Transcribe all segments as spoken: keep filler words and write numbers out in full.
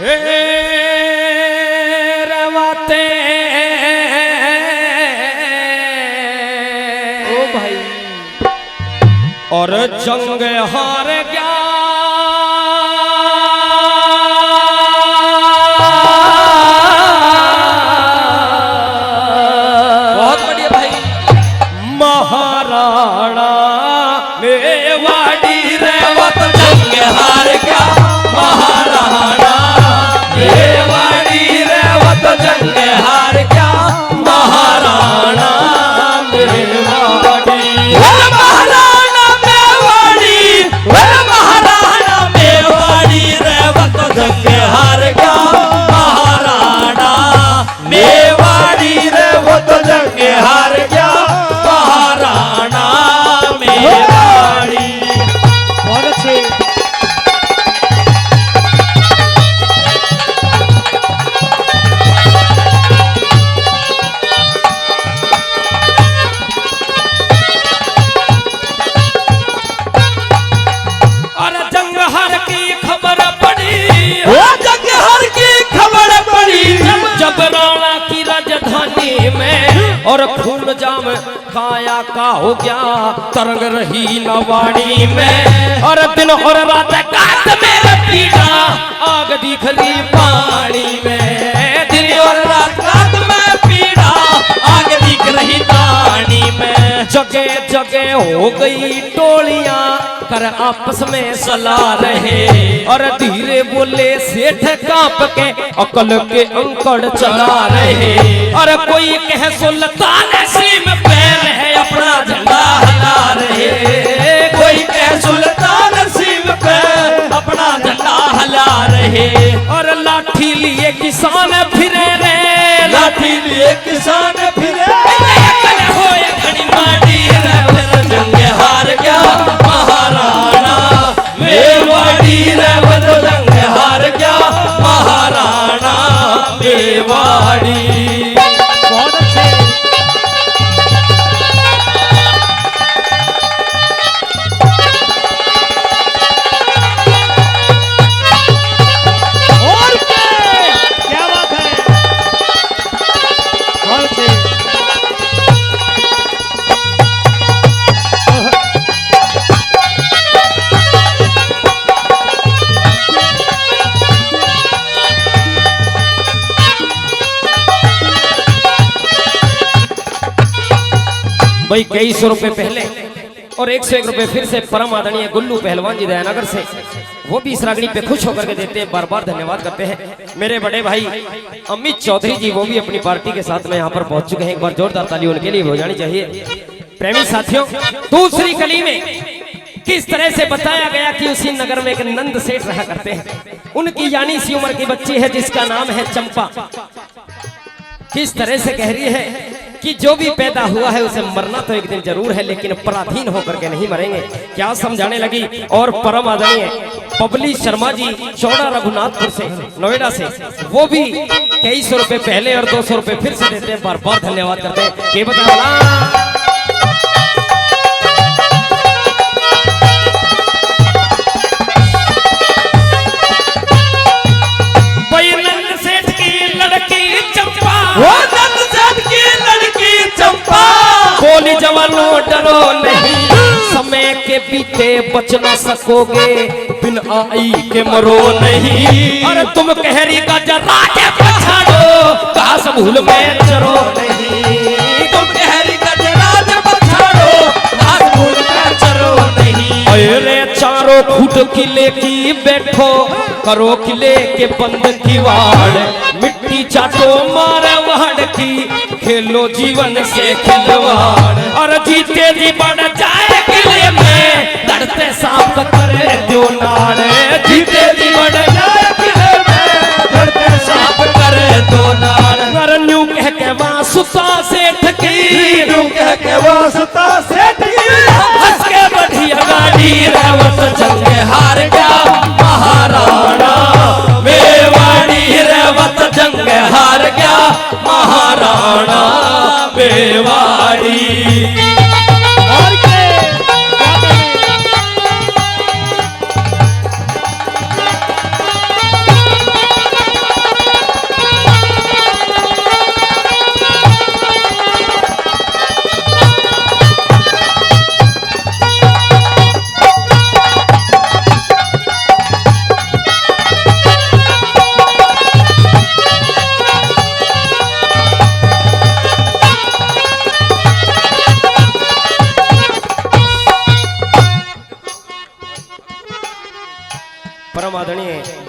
ए रे वाते। ओ भाई। और जंग हार गया। बहुत बढ़िया भाई। महाराणा मेवाड़ी रे, वो तो जंग हार गया। महाराणा मेवाड़ी रे, वो तो जंग हार गया। महाराणा मेवाड़ी। अरे महाराणा मेवाड़ी, अरे महाराणा मेवाड़ी रे, वो तो जंग हार गया। महाराणा मेवाड़ी रे, वो तो जंग हार गया। महाराणा मेवाड़ी। बहुत अच्छे। और जंग हार की खबर पड़ी। ओ जंग हार की खबर पड़ी। जब राणा की राजधानी में और खून जाम काया का हो गया, तरंग रही न वाणी में। और दिन और रात कात मेरे पीड़ा, आग दिख रही पानी में। दिन और रात कात में पीड़ा, आग दिख रही पानी में। जगह जगह हो गई टोलियां, कर आपस में सलाह रहे। और धीरे बोले सेठ कांप के, अकल के अंकड़ चला रहे। और कोई कह सुल्तान सीम पे रहे, अपना झंडा हला रहे। कोई कह सुल्तान सीम पे अपना झंडा हला रहे। और लाठी लिए किसान फिरे रे, लाठी लिए किसान फिरे। अकल होए घणी माड़ी रे, वो तो जंग हार गया महाराणा मेवाड़ी रे, वो तो जंग हार गया महाराणा मेवाड़ी। बहुत अच्छे। और क्या? क्या बात है? बहुत अच्छे। भाई, कई सौ रुपए पहले और एक सौ एक रुपए फिर से परम आदरणीय गुल्लू पहलवान जी दयानगर से, वो भी इस रागनी पे खुश होकर के देते हैं, बार बार धन्यवाद करते हैं। मेरे बड़े भाई अमित चौधरी जी, वो भी अपनी पार्टी के साथ में यहाँ पर पहुंच चुके हैं, एक बार जोरदार ताली उनके लिए हो जानी चाहिए। प्रेमी साथियों, दूसरी कली में किस तरह से बताया गया कि उसी नगर में एक नंद सेठ रहा करते हैं, उनकी यानी सी उम्र की बच्ची है जिसका नाम है चंपा। किस तरह से कह रही है कि जो भी पैदा हुआ है उसे मरना तो एक दिन जरूर है, लेकिन पराधीन होकर के नहीं मरेंगे। क्या समझाने लगी। और परम आदरणीय बबली शर्मा जी, चौड़ा रघुनाथपुर से, नोएडा से, वो भी कई सौ रुपए पहले और दो सौ रुपए फिर से देते हैं, बार बार धन्यवाद करते हैं। के बता भला। भाई नंद सेठ की लड़की चंपा। वो नंद सेठ की लड़की चंपा। बोली जवानों डरो नहीं, समय के बीते बच ना सकोगे, बिन आई के मरो नहीं। अरे तुम कहरी गजराज पछाड़ो, घास भूल में चरो नहीं। तुम कहरी गजराज पछाड़ो, घास भूल में चरो नहीं। अरे चारों खूंट किले की बैठो, करो किले के बंद किवाड़, मिट्टी चाटो मार वाड़ की, खेलो जीवन से खिलवाड़। और जीते जी बढ़ जाए किले में, डरते सांप करे दो नाड़। जीते जी बढ़ जाए किले में, डरते सांप करे दो नाड़। और न्यू कह के वासुता सेठ की, न्यू कह के वासुता सेठ की, हंस के बढ़िया गाड़ी रे, वो तो जंग हार गया महाराणा मेवाड़ी रे, वो तो जंग हार गया महाराणा मेवाड़ी। और के? क्या बात है?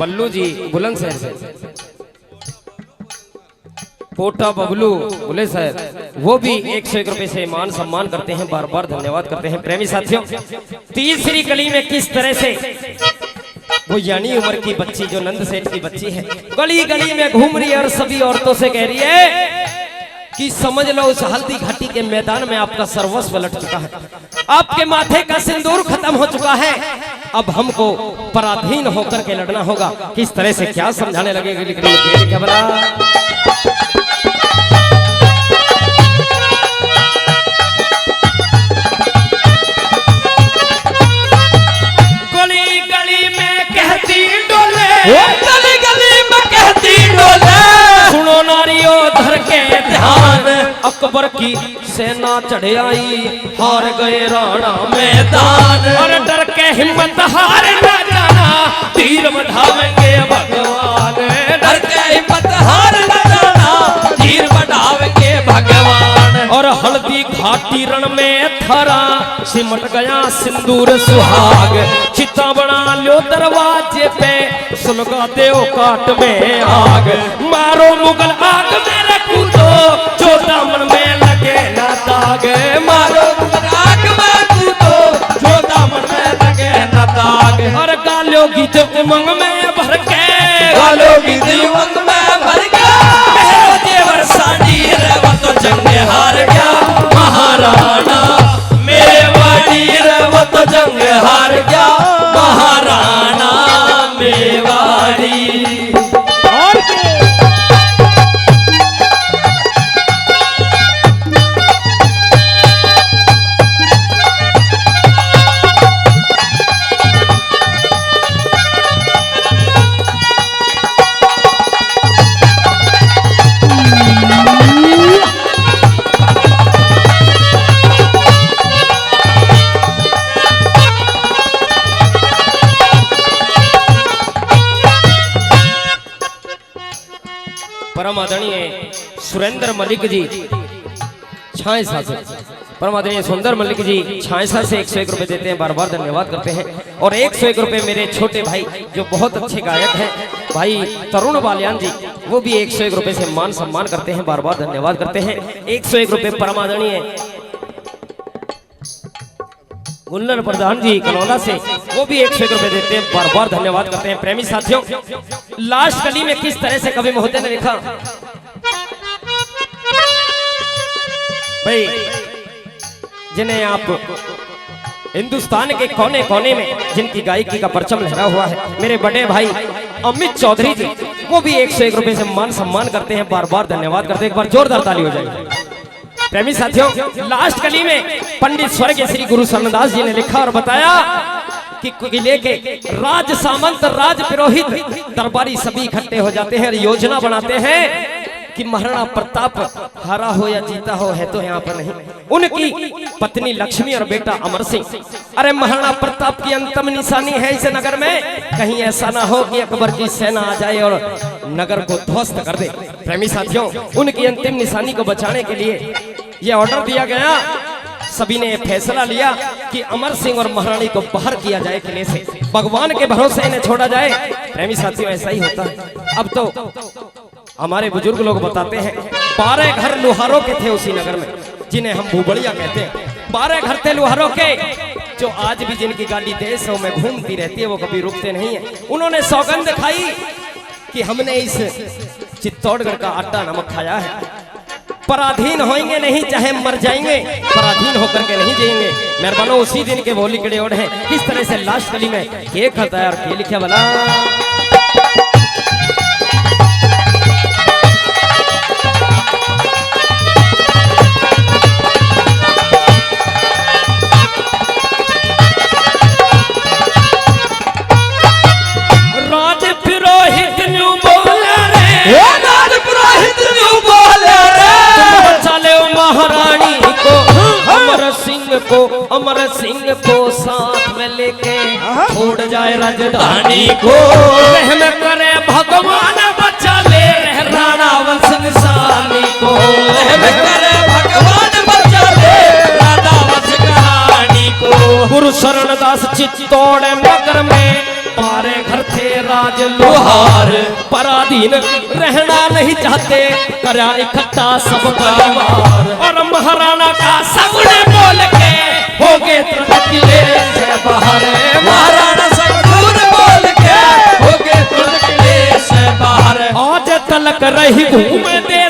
बल्लू जी बुलंदशहर से, कोटा बबलू बुलंदशहर, वो भी एक सौ एक रुपए से मान सम्मान करते हैं, बार बार धन्यवाद करते हैं। प्रेमी साथियों, तीसरी कली में किस तरह से वो यानी उम्र की बच्ची जो नंद सेठ की बच्ची है, गली गली में घूम रही है और सभी औरतों से कह रही है कि समझ लो, उस हल्दी घाटी के मैदान में आपका सर्वस्व लट चुका है, आपके माथे का सिंदूर खत्म हो चुका है, अब हमको पराधीन होकर के लड़ना होगा। किस तरह से क्या समझाने लगेगी, लेकिन मुझे क्या बता। गली गली में कहती डोले, ओ गली गली में कहती डोले। सुनो नारियो धर के ध्यान, अकबर की सेना चढ़ आई, हार गए राणा मैदान। और डर के हिम्मत हार ना जाना, तीर बढ़ावेंगे भगवान। डर के हिम्मत हार ना जाना, तीर बढ़ावेंगे भगवान। और हल्दी घाटी रण में थारा सिमट गया सिंदूर सुहाग। चिता बना लो दरवाजे पे, सुलगा दो काट में आग। मारो मुगल आग मेरे कूदो, जो दामन में लगे ना दाग। मारो मुगल आग में कूदो, जो दामन में लगे ना दाग। और गालो गीत उमंग में भर के, गालो गीत उमंग में भर के। मेरो जेवर सानी रे, वो तो जंग हार गया महाराणा मेवाड़ी रे, वो तो जंग हार गया महाराणा मेवाड़ी। और के? परम आदरणीय सुरेंद्र मलिक जी छांयसा से, परम आदरणीय सुंदर मलिक जी छांयसा से एक सौ एक रुपए देते हैं, बार बार धन्यवाद करते हैं। और एक सौ एक रुपए मेरे छोटे भाई जो बहुत अच्छे गायक हैं, भाई तरुण बालियान जी, वो भी एक सौ एक रुपए से मान सम्मान करते हैं, बार बार धन्यवाद करते हैं। एक सौ एक रुपए परम आदरणीय गुंजन प्रधान जी कलौला से, वो भी एक सौ एक रुपए देते हैं, बार बार धन्यवाद करते हैं। प्रेमी साथियों, लास्ट कली में किस तरह से कवि महोदय ने लिखा, भाई, जिन्हें आप हिंदुस्तान के कोने कोने में जिनकी गायकी का परचम लहरा हुआ है, मेरे बड़े भाई अमित चौधरी जी, वो भी एक सौ एक रुपए से मान सम्मान करते हैं, बार बार धन्यवाद करते हैं। एक बार जोरदार ताली हो जाए। प्रेमी साथियों, लास्ट कली में पंडित स्वर्गीय श्री गुरु शरणदास जी ने लिखा और बताया कि किले के राज सामंत, राज पुरोहित, दरबारी सभी इकट्ठे हो जाते हैं और योजना बनाते हैं कि महाराणा प्रताप हारा हो या जीता हो, है तो यहाँ पर नहीं, उनकी पत्नी लक्ष्मी और बेटा अमर सिंह। अरे, महाराणा प्रताप की अंतिम निशानी है इस नगर में, कहीं ऐसा ना हो कि अकबर की सेना आ जाए और नगर को ध्वस्त कर दे। प्रेमी साथियों, उनकी अंतिम निशानी को बचाने के लिए ये ऑर्डर दिया गया, सभी ने फैसला लिया कि अमर सिंह और महारानी को बाहर किया जाए किले से, भगवान के भरोसे इन्हें छोड़ा जाए। प्रेमी साथियों, ऐसा ही होता है। अब तो हमारे बुजुर्ग लोग बताते हैं, बारह घर लुहारों के थे उसी नगर में, जिन्हें हम भूबड़िया कहते हैं। बारह घर थे लुहारों के, जो आज भी जिनकी गाड़ी देशों में घूमती रहती है, वो कभी रुकते नहीं है। उन्होंने सौगंध खाई कि हमने इस चित्तौड़गढ़ का आटा नमक खाया है, पराधीन होएंगे नहीं, चाहे मर जाएंगे, पराधीन होकर के नहीं जिएंगे। मेहरबानो, उसी दिन के वो लिकड़े ओढ़ हैं। किस तरह से लास्ट कली में के खाता है और के लिखा भला। राज पुरोहित न्यू बोले रे। ए राज पुरोहित न्यू बोले रे। तुम बचा ले महारानी को, अमर सिंह को, अमर सिंह को साथ में लेके छोड़ जाए राजधानी को। रहम करे भगवान, बचा ले रे राणा वंश निशानी को। रहम करे भगवान, बचा ले राणा वंश कहानी को। गुरु शरणदास चित्तौड़ नगर में बारह घर थे आज लोहार पराधीन रहना नहीं चाहते, करा इकट्ठा सब परिवार। और महाराणा का सबने बोल के हो गए तुर्द किले से बाहर। महाराणा सब झूठ बोल के हो गए तुर्द किले से बाहर। आज तलक रही घूमते